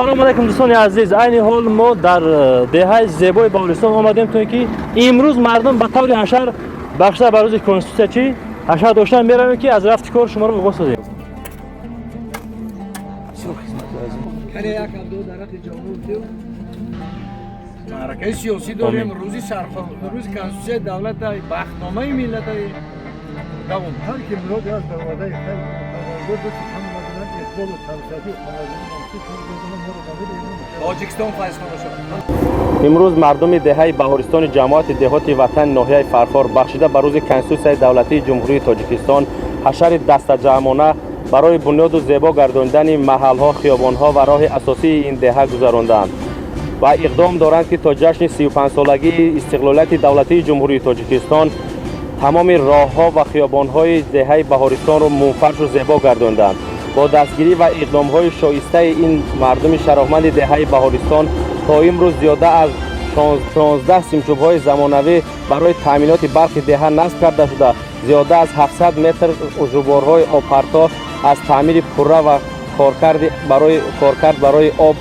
Ассалому алайкум, дӯстони азиз. Айни ҳол мо дар деҳаи зебои Баҳористон омадем, то ин ки имрӯз мардум ба таври ҳашар бахшида ба рӯзи Конститутсия чӣ ҳашар доштан. Меравем, ки аз рафти кор шуморо оғоз созем. Кане як ду дарахти ҷомур дил. Маъракаи сиёсӣ дорем, рӯзи сархон, рӯзи Конститутсияи давлата, бахтномаи миллата давом. Ҳар ки муроди аз баровардаи хайр парвардигор дасти кам надорад, иқболу тавсиатию хонадони мансуб моро қабул. Тоҷикистон файзхона шуд. Имрӯз мардуми деҳаи Баҳористони ҷамоати деҳоти Ватан, ноҳияи Фархор, бахшида ба рӯзи Конститутсияи давлатии Ҷумҳурии Тоҷикистон ҳашари дастаҷамъона барои бунёду зебо гардонидани маҳалҳо, хиёбонҳо ва роҳи асосии ин деҳа гузарондаанд ва иқдом доранд, ки то ҷашни 35-солагии истиқлолияти давлатии Ҷумҳурии Тоҷикистон тамоми роҳҳо ва хиёбонҳои деҳаи Баҳористонро мунфаршу зебо гардонданд. Бо дастгирӣ ва иқдомҳои шоистаи ин мардуми шарофманди деҳаи Баҳористон то имрӯз зиёда аз 16 симчӯбҳои замонавӣ барои таъминоти барқи деҳа насб карда шуда, зиёда аз 700 метр ҷуборҳои обпарто аз таъмири пурра ва коркарди барои коркард барои об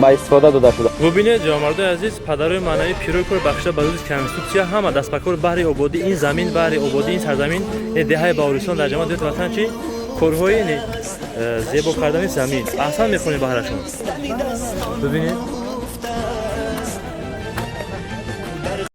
ба истифода дода шуда. Бубинед, ҷавонмардои азиз, падарои маънавӣ, пирои кор бахшида ба рӯзи Конститутсия ҳама дастбакор баҳри ободии ин замин, баҳри ободии ин сарзамин, деҳаи Баҳористон дар ҷамоат деҳоти Ватан, чӣ корҳои зебо кардани замин. Аҳсан мехонем баҳрашон. Бубинед.